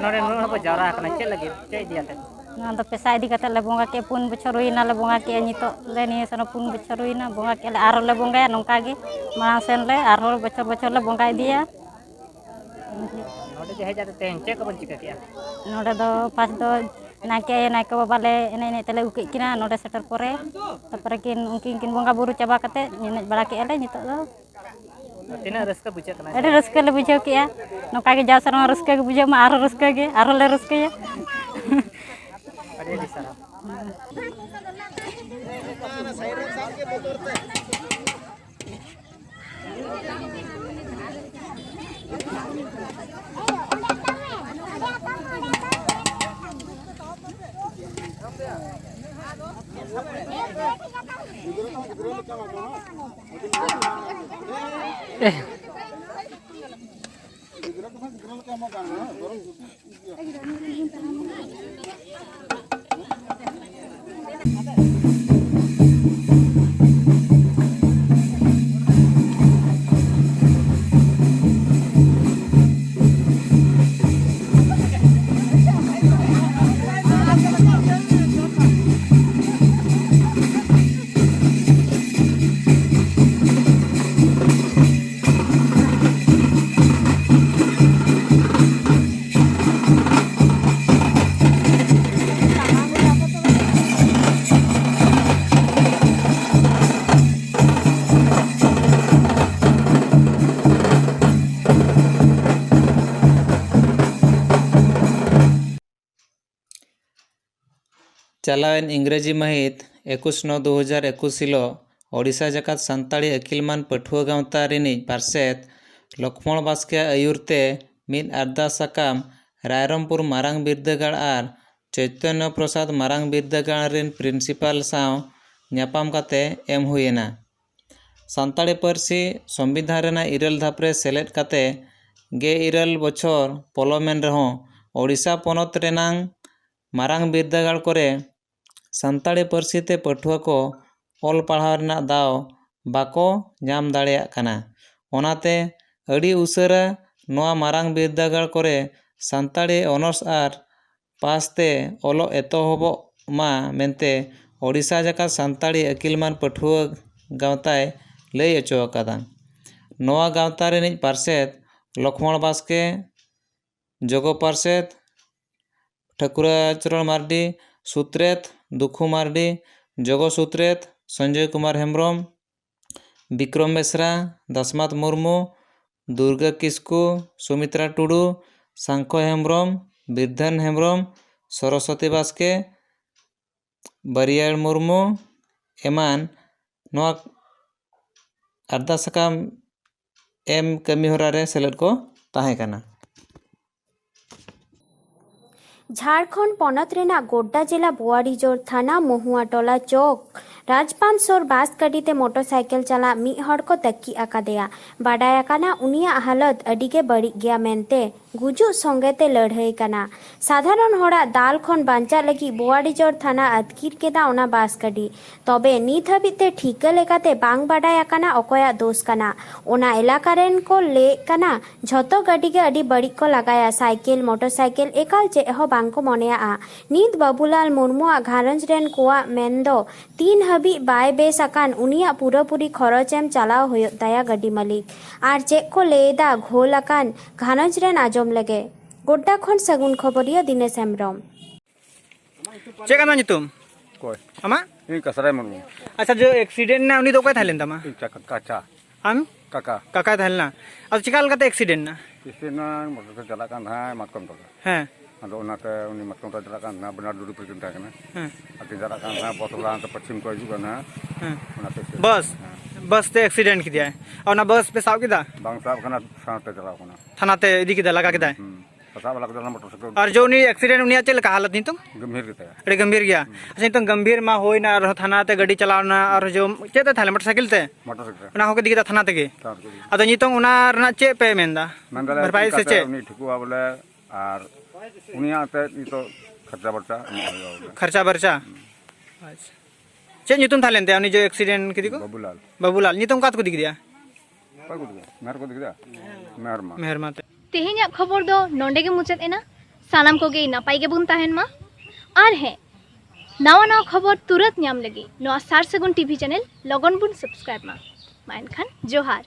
ᱱᱚᱰᱮ ᱱᱩᱱᱟᱹᱜ ᱦᱚᱲ ᱠᱚ ᱡᱟᱣᱨᱟ ᱟᱠᱟᱱᱟ, ᱪᱮᱫ ᱞᱟᱹᱜᱤᱫ, ᱪᱮᱫ ᱤᱫᱤ ᱠᱟᱛᱮ? ᱱᱚᱣᱟ ᱫᱚ ᱯᱮᱥᱟ ᱤᱫᱤ ᱠᱟᱛᱮ ᱞᱮ ᱵᱚᱸᱜᱟ ᱠᱮᱫᱼᱟ, ᱯᱩᱱ ᱵᱚᱪᱷᱚᱨ ᱦᱩᱭᱱᱟ ᱞᱮ ᱵᱚᱸᱜᱟ ᱠᱮᱫᱼᱟ, ᱱᱤᱛᱚᱜ ᱞᱮ ᱱᱤᱭᱟᱹ ᱥᱮᱨᱢᱟ ᱯᱩᱱ ᱵᱚᱪᱷᱚᱨ ᱦᱩᱭᱱᱟ ᱵᱚᱸᱜᱟ ᱠᱮᱫᱼᱟ ᱞᱮ, ᱟᱨᱦᱚᱸ ᱞᱮ ᱵᱚᱸᱜᱟᱭᱟ ᱱᱚᱝᱠᱟ ᱜᱮ, ᱢᱟᱲᱟᱝ ᱥᱮᱱ ᱞᱮ ᱟᱨᱦᱚᱸ ᱵᱚᱪᱷᱚᱨ ᱵᱚᱪᱷᱚᱨ ᱞᱮ ᱵᱚᱸᱜᱟ ᱤᱫᱤᱭᱟ᱾ ᱦᱮᱡ ᱠᱟᱛᱮ ᱛᱮᱦᱮᱧ ᱪᱮᱫ ᱠᱚᱵᱚᱱ ᱪᱤᱠᱟᱹ ᱠᱮᱜᱼᱟ? ᱱᱚᱰᱮ ᱫᱚ ᱯᱷᱟᱥᱴ ᱫᱚ ᱱᱟᱭᱠᱮ ᱟᱭᱳ, ᱱᱟᱭᱠᱮ ᱵᱟᱵᱟ ᱞᱮ ᱮᱱᱮᱡ ᱮᱱᱮᱡ ᱛᱮᱞᱮ ᱟᱹᱜᱩ ᱠᱮᱫ ᱠᱤᱱᱟ᱾ ᱱᱚᱰᱮ ᱥᱮᱴᱮᱨ ᱯᱚᱨᱮ ᱛᱟᱨᱯᱚᱨᱮ ᱠᱤᱱ, ᱩᱱᱠᱤᱱ ᱠᱤᱱ ᱵᱚᱸᱜᱟ ᱵᱩᱨᱩ ᱪᱟᱵᱟ ᱠᱟᱛᱮ ᱮᱱᱮᱡ ᱵᱟᱲᱟ ᱠᱮᱜᱼᱟ ᱞᱮ᱾ ᱱᱤᱛᱚᱜ ᱫᱚ ᱛᱤᱱᱟᱹᱜ ᱨᱟᱹᱥᱠᱟᱹ ᱵᱩᱡᱷᱟᱹᱜ ᱠᱟᱱᱟ? ᱟᱹᱰᱤ ᱨᱟᱹᱥᱠᱟᱹ ᱞᱮ ᱵᱩᱡᱷᱟᱹᱣ ᱠᱮᱜᱼᱟ᱾ ᱱᱚᱝᱠᱟ ᱜᱮ ᱡᱟᱣ ᱥᱮᱨᱢᱟ ᱨᱟᱹᱥᱠᱟᱹ ᱜᱮ ᱵᱩᱡᱷᱟᱹᱜ ᱢᱟ, ᱟᱨᱦᱚᱸ ᱨᱟᱹᱥᱠᱟᱹ ᱜᱮ, ᱟᱨᱦᱚᱸ ᱞᱮ ᱨᱟᱹᱥᱠᱟᱹᱭᱟ᱾ ᱟᱹᱰᱤ ᱟᱹᱰᱤ ᱥᱟᱨᱦᱟᱣ᱾ ᱪᱟᱞᱟᱣᱮᱱ ᱤᱝᱨᱮᱡᱤ ᱢᱟᱹᱦᱤᱛ ᱮᱠᱩᱥ ᱱᱚ ᱫᱩ ᱦᱟᱡᱟᱨ ᱮᱠᱩᱥ ᱦᱤᱞᱳᱜ ᱳᱰᱤᱥᱟ ᱡᱟᱠᱟᱛ ᱥᱟᱱᱛᱟᱲᱤ ᱟᱹᱠᱤᱞᱢᱟᱱ ᱯᱟᱹᱴᱷᱩᱣᱟᱹ ᱜᱟᱶᱛᱟ ᱨᱤᱱᱤᱡ ᱯᱟᱨᱥᱮᱛ ᱞᱚᱠᱷᱢᱚᱬ ᱵᱟᱥᱠᱮᱭᱟᱜ ᱟᱹᱭᱩᱨ ᱛᱮ ᱢᱤᱫ ᱟᱨᱫᱟᱥ ᱥᱟᱠᱟᱢ ᱨᱟᱭᱨᱚᱝᱯᱩᱨ ᱢᱟᱨᱟᱝ ᱵᱤᱨᱫᱟᱹᱜᱟᱲ ᱟᱨ ᱪᱳᱭᱛᱚᱱᱭᱚ ᱯᱨᱚᱥᱟᱫᱽ ᱢᱟᱨᱟᱝ ᱵᱤᱨᱫᱟᱹᱜᱟᱲ ᱨᱤᱱ ᱯᱨᱤᱱᱥᱤᱯᱟᱞ ᱥᱟᱶ ᱧᱟᱯᱟᱢ ᱠᱟᱛᱮ ᱮᱢ ᱦᱩᱭ ᱮᱱᱟ᱾ ᱥᱟᱱᱛᱟᱲᱤ ᱯᱟᱹᱨᱥᱤ ᱥᱚᱝᱵᱤᱫᱷᱟᱱ ᱨᱮᱱᱟᱜ ᱤᱨᱟᱹᱞ ᱫᱷᱟᱯ ᱨᱮ ᱥᱮᱞᱮᱫ ᱠᱟᱛᱮ ᱜᱮᱞ ᱤᱨᱟᱹᱞ ᱵᱚᱪᱷᱚᱨ ᱯᱚᱞᱚᱢᱮᱱ ᱨᱮᱦᱚᱸ ᱳᱰᱤᱥᱟ ᱯᱚᱱᱚᱛ ᱨᱮᱱᱟᱝ ᱢᱟᱨᱟᱝ ᱵᱤᱨᱫᱟᱹᱜᱟᱲ ᱠᱚᱨᱮ ᱥᱟᱱᱛᱟᱲᱤ ᱯᱟᱹᱨᱥᱤ ᱛᱮ ᱯᱟᱹᱴᱷᱩᱣᱟᱹ ᱠᱚ ᱚᱞ ᱯᱟᱲᱦᱟᱣ ᱨᱮᱱᱟᱜ ᱫᱟᱣ ᱵᱟᱠᱚ ᱧᱟᱢ ᱫᱟᱲᱮᱭᱟᱜ ᱠᱟᱱᱟ᱾ ᱚᱱᱟᱛᱮ ᱟᱹᱰᱤ ᱩᱥᱟᱹᱨᱟ ᱱᱚᱣᱟ ᱢᱟᱨᱟᱝ ᱵᱤᱨᱫᱟᱹᱜᱟᱲ ᱠᱚᱨᱮ ᱥᱟᱱᱛᱟᱲᱤ ᱚᱱᱚᱨᱥ ᱟᱨ ᱯᱟᱥ ᱛᱮ ᱚᱞᱚᱜ ᱮᱛᱚᱦᱚᱵᱚᱜ ᱢᱟ ᱢᱮᱱᱛᱮ ᱳᱰᱤᱥᱟ ᱡᱟᱠᱟᱛ ᱥᱟᱱᱛᱟᱲᱤ ᱟᱹᱠᱤᱞᱢᱟᱱ ᱯᱟᱹᱴᱷᱩᱣᱟᱹ ᱜᱟᱶᱛᱟᱭ ᱞᱟᱹᱭ ᱚᱪᱚ ᱟᱠᱟᱫᱟ᱾ ᱱᱚᱣᱟ ᱜᱟᱶᱛᱟ ᱨᱤᱱᱤᱡ ᱯᱟᱨᱥᱮᱛ ᱞᱚᱠᱷᱢᱚᱬ ᱵᱟᱥᱠᱮ, ᱡᱚᱜᱚ ᱯᱟᱨᱥᱮᱛ ᱴᱷᱟᱹᱠᱩᱨᱟᱪᱚᱨᱚᱬ ᱢᱟᱨᱰᱤ, ᱥᱩᱛᱨᱮᱛ ᱫᱩᱠᱷᱩ ᱢᱟᱨᱰᱤ, ᱡᱚᱜᱚ ᱥᱩᱛᱨᱮᱛ ᱥᱚᱧᱡᱚᱭ ᱠᱩᱢᱟᱨ ᱦᱮᱢᱵᱨᱚᱢ, ᱵᱤᱠᱨᱚᱢ ᱵᱮᱥᱨᱟ, ᱫᱟᱥᱢᱟᱛ ᱢᱩᱨᱢᱩ, ᱫᱩᱨᱜᱟᱹ ᱠᱤᱥᱠᱩ, ᱥᱩᱢᱤᱛᱨᱟ ᱴᱩᱰᱩ, ᱥᱟᱝᱠᱷᱚ ᱦᱮᱢᱵᱨᱚᱢ, ᱵᱤᱨᱫᱷᱟᱹᱱ ᱦᱮᱢᱵᱨᱚᱢ, ᱥᱚᱨᱚᱥᱚᱛᱤ ᱵᱟᱥᱠᱮ, ᱵᱟᱹᱨᱤᱭᱟᱹᱲ ᱢᱩᱨᱢᱩ ᱮᱢᱟᱱ ᱱᱚᱣᱟ ᱟᱨᱫᱟ ᱥᱟᱠᱟᱢ ᱮᱢ ᱠᱟᱹᱢᱤ ᱦᱚᱨᱟ ᱨᱮ ᱥᱮᱞᱮᱫ ᱠᱚ ᱛᱟᱦᱮᱸ ᱠᱟᱱᱟ᱾ ᱡᱷᱟᱲᱠᱷᱚᱸᱰ ᱯᱚᱱᱚᱛ ᱨᱮᱱᱟᱜ ᱜᱳᱰᱰᱟ ᱡᱮᱞᱟ ᱵᱳᱣᱟᱨᱤᱡᱳᱲ ᱛᱷᱟᱱᱟ ᱢᱚᱦᱩᱣᱟ ᱴᱚᱞᱟ ᱪᱚᱠ ᱨᱟᱡᱽᱯᱟᱱ ᱥᱳᱨ ᱵᱟᱥ ᱜᱟᱹᱰᱤ ᱛᱮ ᱢᱚᱴᱚᱨ ᱥᱟᱭᱠᱮᱞ ᱪᱟᱞᱟᱜ ᱢᱤᱫ ᱦᱚᱲ ᱠᱚ ᱛᱟᱹᱠᱤᱡ ᱟᱠᱟᱫᱮᱭᱟ᱾ ᱵᱟᱰᱟᱭ ᱟᱠᱟᱱᱟ ᱩᱱᱤᱭᱟᱜ ᱦᱟᱞᱚᱛ ᱟᱹᱰᱤ ᱜᱮ ᱵᱟᱹᱲᱤᱡ ᱜᱮᱭᱟ ᱢᱮᱱᱛᱮ ᱜᱩᱡᱩᱜ ᱥᱚᱸᱜᱮ ᱛᱮ ᱞᱟᱹᱲᱦᱟᱹᱭ ᱠᱟᱱᱟ᱾ ᱥᱟᱫᱷᱟᱨᱚᱱ ᱦᱚᱲᱟᱜ ᱫᱟᱞ ᱠᱷᱚᱱ ᱵᱟᱧᱪᱟᱜ ᱞᱟᱹᱜᱤᱫ ᱵᱳᱣᱟᱨᱤᱡᱳᱲ ᱛᱷᱟᱱᱟ ᱟᱹᱛᱠᱤᱨ ᱠᱮᱫᱟ ᱚᱱᱟ ᱵᱟᱥ ᱜᱟᱹᱰᱤ᱾ ᱛᱚᱵᱮ ᱱᱤᱛ ᱦᱟᱹᱵᱤᱡ ᱛᱮ ᱴᱷᱤᱠᱟᱹ ᱞᱮᱠᱟᱛᱮ ᱵᱟᱝ ᱵᱟᱰᱟᱭ ᱟᱠᱟᱱᱟ ᱚᱠᱚᱭᱟᱜ ᱫᱳᱥ ᱠᱟᱱᱟ᱾ ᱚᱱᱟ ᱮᱞᱟᱠᱟ ᱨᱮᱱ ᱠᱚ ᱞᱟᱹᱭᱮᱫ ᱠᱟᱱᱟ, ᱡᱷᱚᱛᱚ ᱜᱟᱹᱰᱤ ᱜᱮ ᱟᱹᱰᱤ ᱵᱟᱹᱲᱤᱡ ᱠᱚ ᱞᱟᱜᱟᱭᱟ, ᱥᱟᱭᱠᱮᱞ, ᱢᱚᱴᱚᱨ ᱥᱟᱭᱠᱮᱞ ᱮᱠᱟᱞ ᱪᱮᱫ ᱦᱚᱸ ᱵᱟᱝ ᱠᱚ ᱢᱚᱱᱮᱭᱟᱜᱼᱟ᱾ ᱱᱤᱛ ᱵᱟᱹᱵᱩᱞᱟᱞ ᱢᱩᱨᱢᱩᱣᱟᱜ ᱜᱷᱟᱨᱚᱸᱡᱽ ᱨᱮᱱ ᱠᱚᱣᱟᱜ ᱢᱮᱱ ᱫᱚ ᱛᱤᱱ ᱦᱟᱹᱵᱤᱡ ᱵᱟᱭ ᱵᱮᱥ ᱟᱠᱟᱱ ᱩᱱᱤᱭᱟᱜ ᱯᱩᱨᱟᱹᱯᱩᱨᱤ ᱠᱷᱚᱨᱚᱪ ᱮᱢ ᱪᱟᱞᱟᱣ ᱦᱩᱭᱩᱜ ᱛᱟᱭᱟ ᱜᱟᱹᱰᱤ ᱢᱟᱹᱞᱤᱠ᱾ ᱟᱨ ᱪᱮᱫ ᱠᱚ ᱞᱟᱹᱭ ᱮᱫᱟ ᱜᱷᱳᱞ ᱟᱠᱟᱱ ᱜᱷᱟᱨᱚᱸᱡᱽ ᱨᱮᱱ ᱟᱸᱡᱚᱢ ᱞᱮᱜᱮ᱾ ᱜᱳᱰᱰᱟ ᱠᱷᱚᱱ ᱥᱟᱹᱜᱩᱱ ᱠᱷᱚᱵᱚᱨᱤᱭᱟᱹ ᱫᱤᱱᱮᱥ ᱦᱮᱢᱵᱨᱚᱢ᱾ ᱪᱮᱫ ᱠᱟᱱᱟ ᱧᱩᱛᱩᱢ? ᱚᱠᱚᱭ? ᱟᱢᱟᱜ? ᱤᱧ ᱠᱟᱥᱨᱟᱭ ᱢᱩᱨᱢᱩ᱾ ᱟᱪᱪᱷᱟ, ᱡᱮ ᱮᱠᱥᱤᱰᱮᱱᱴ ᱮᱱᱟ, ᱩᱱᱤ ᱫᱚ ᱚᱠᱚᱭ ᱛᱟᱦᱮᱸ ᱞᱮᱱ ᱛᱟᱢᱟ? ᱤᱧ ᱠᱟᱠᱟ, ᱠᱟᱠᱟ᱾ ᱟᱢ? ᱠᱟᱠᱟ᱾ ᱠᱟᱠᱟᱭ ᱛᱟᱦᱮᱸ ᱞᱮᱱᱟ᱾ ᱟᱫᱚ ᱪᱤᱠᱟ ᱞᱮᱠᱟᱛᱮ ᱮᱠᱥᱤᱰᱮᱱᱴ ᱮᱱᱟ? ᱮᱠᱥᱤᱰᱮᱱᱴ ᱮᱱᱟ, ᱢᱚᱴᱚᱨ ᱥᱟᱭᱠᱮᱞ ᱪᱟᱞᱟᱜ ᱠᱟᱱ ᱛᱟᱦᱮᱸᱫ ᱢᱟᱛᱠᱚᱢ ᱛᱚᱞᱟ᱾ ᱦᱮᱸ᱾ ᱟᱫᱚ ᱚᱱᱟᱛᱮ ᱩᱱᱤ ᱢᱟᱛᱠᱚᱢ ᱛᱚᱞᱟ ᱪᱟᱞᱟᱜ ᱠᱟᱱ ᱛᱟᱦᱮᱸᱫ, ᱵᱟᱱᱟᱨ ᱰᱩᱰᱩ ᱯᱨᱮᱡᱮᱱᱴ ᱛᱟᱦᱮᱸ ᱠᱟᱱᱟ᱾ ᱦᱮᱸ᱾ ᱟᱨ ᱠᱤᱱ ᱪᱟᱞᱟᱜ ᱠᱟᱱ ᱛᱟᱦᱮᱸᱫ, ᱵᱚᱥ ᱵᱟᱞᱟ ᱦᱟᱱᱛᱮ ᱯᱚᱪᱷᱤᱢ ᱠᱚ ᱦᱤᱡᱩᱜ ᱠᱟᱱ ᱛᱟᱦᱮᱸᱫ᱾ ᱦᱮᱸ᱾ ᱚᱱᱟᱛᱮ ᱮᱠᱥᱤᱰᱮᱱᱴ᱾ ᱵᱟᱥ? ᱦᱮᱸ᱾ ᱵᱟᱥ ᱛᱮ ᱮᱠᱥᱤᱰᱮᱱᱴ ᱠᱮᱫᱮᱭᱟᱭ? ᱚᱱᱟ ᱵᱟᱥ ᱯᱮ ᱥᱟᱵ ᱠᱮᱫᱟ? ᱵᱟᱝ ᱥᱟᱵ ᱠᱟᱱᱟ, ᱥᱟᱶᱛᱮ ᱪᱟᱞᱟᱣ ᱠᱟᱱᱟ᱾ ᱛᱷᱟᱱᱟ ᱛᱮ ᱤᱫᱤ ᱠᱮᱫᱟ, ᱞᱟᱜᱟ ᱠᱮᱫᱟᱭ? ᱦᱩᱸ᱾ ᱥᱟᱵ ᱞᱟᱜᱟ ᱠᱮᱫᱟ ᱚᱱᱟ ᱢᱚᱴᱚᱨ ᱥᱟᱭᱠᱮᱞ᱾ ᱟᱨ ᱡᱮ ᱩᱱᱤ ᱮᱠᱥᱤᱰᱮᱱᱴ, ᱩᱱᱤᱭᱟᱜ ᱪᱮᱫ ᱞᱮᱠᱟ ᱦᱟᱞᱚᱛ ᱱᱤᱛᱚᱝ? ᱜᱟᱢᱵᱷᱤᱨ ᱜᱮᱛᱟᱭᱟ᱾ ᱟᱹᱰᱤ ᱜᱟᱢᱵᱷᱤᱨ ᱜᱮᱭᱟ᱾ ᱦᱩᱸ᱾ ᱟᱪᱪᱷᱟ, ᱱᱤᱛᱚᱝ ᱜᱟᱢᱵᱷᱤᱨ ᱢᱟ ᱦᱩᱭᱱᱟ, ᱟᱨᱦᱚᱸ ᱛᱷᱟᱱᱟ ᱛᱮ ᱜᱟᱹᱰᱤ ᱪᱟᱞᱟᱣ ᱮᱱᱟ, ᱟᱨᱦᱚᱸ ᱡᱮ ᱪᱮᱫ ᱛᱮ ᱛᱟᱦᱮᱸ ᱞᱮᱱᱟ, ᱢᱚᱴᱚᱨ ᱥᱟᱭᱠᱮᱞ ᱛᱮ? ᱢᱚᱴᱚᱨ ᱥᱟᱭᱠᱮᱞ ᱛᱮ᱾ ᱚᱱᱟ ᱦᱚᱸᱠᱚ ᱤᱫᱤ ᱠᱮᱫᱟ ᱛᱷᱟᱱᱟ ᱛᱮᱜᱮ? ᱛᱷᱟᱱᱟ ᱛᱮᱜᱮ᱾ ᱟᱫᱚ ᱱᱤᱛᱚᱝ ᱚᱱᱟ ᱨᱮᱱᱟᱜ ᱪᱮᱫ ᱯᱮ ᱢᱮᱱᱫᱟ? ᱢᱮᱱ ᱫᱟᱞᱮ ᱵᱷᱟᱨᱯᱟᱭ ᱥᱮ ᱪᱤᱠᱟᱹᱛᱮ ᱪᱮᱫ? ᱩᱱᱤ ᱴᱷᱤᱠᱚᱜᱼᱟ ᱵᱚᱞᱮ, ᱟᱨ ᱩᱱᱤᱭᱟᱜ ᱛᱮ ᱱᱤᱛᱚᱜ ᱠᱷᱚᱨᱪᱟ ᱵᱚᱨᱪᱟ ᱮᱢᱚᱜ ᱦᱩᱭᱩᱜᱼᱟ ᱵᱚᱞᱮ᱾ ᱠᱷᱚᱨᱪᱟ ᱵᱚᱨᱪᱟ? ᱦᱩᱸ᱾ ᱟᱪᱪᱷᱟ᱾ ᱪᱮᱫ ᱧᱩᱛᱩᱢ ᱛᱟᱦᱮᱸ ᱞᱮᱱ ᱛᱟᱭᱟ ᱩᱱᱤ ᱡᱮ ᱮᱠᱥᱤᱰᱮᱱᱴ ᱠᱮᱫᱮ ᱠᱚ? ᱵᱟᱹᱵᱩᱞᱟᱞ᱾ ᱵᱟᱹᱵᱩᱞᱟᱞ᱾ ᱱᱤᱛᱚᱝ ᱚᱠᱟ ᱛᱮᱠᱚ ᱤᱫᱤ ᱠᱮᱫᱮᱭᱟ? ᱚᱠᱚᱭ ᱠᱚ ᱤᱫᱤ ᱠᱮᱫᱟ? ᱢᱮᱦᱮᱨ ᱠᱚ ᱤᱫᱤ ᱠᱮᱫᱟ? ᱢᱮᱦᱮᱨ ᱢᱟ᱾ ᱢᱮᱦᱮᱨ ᱢᱟ ᱛᱮ᱾ ᱛᱮᱦᱮᱧᱟᱜ ᱠᱷᱚᱵᱚᱨ ᱫᱚ ᱱᱚᱸᱰᱮ ᱜᱮ ᱢᱩᱪᱟᱹᱫ ᱮᱱᱟ᱾ ᱥᱟᱱᱟᱢ ᱠᱚᱜᱮ ᱱᱟᱯᱟᱭ ᱜᱮᱵᱚᱱ ᱛᱟᱦᱮᱱ ᱢᱟ᱾ ᱟᱨ ᱦᱮᱸ, ᱱᱟᱣᱟ ᱱᱟᱣᱟ ᱠᱷᱚᱵᱚᱨ ᱛᱩᱨᱟᱹᱛ ᱧᱟᱢ ᱞᱟᱹᱜᱤᱫ ᱱᱚᱣᱟ ᱥᱟᱨ ᱥᱟᱹᱜᱩᱱ ᱴᱤᱵᱷᱤ ᱪᱮᱱᱮᱞ ᱞᱚᱜᱚᱱ ᱵᱚᱱ ᱥᱟᱵᱥᱠᱨᱟᱭᱤᱵ ᱢᱟ᱾ ᱢᱟ ᱮᱱᱠᱷᱟᱱ ᱡᱚᱦᱟᱨ᱾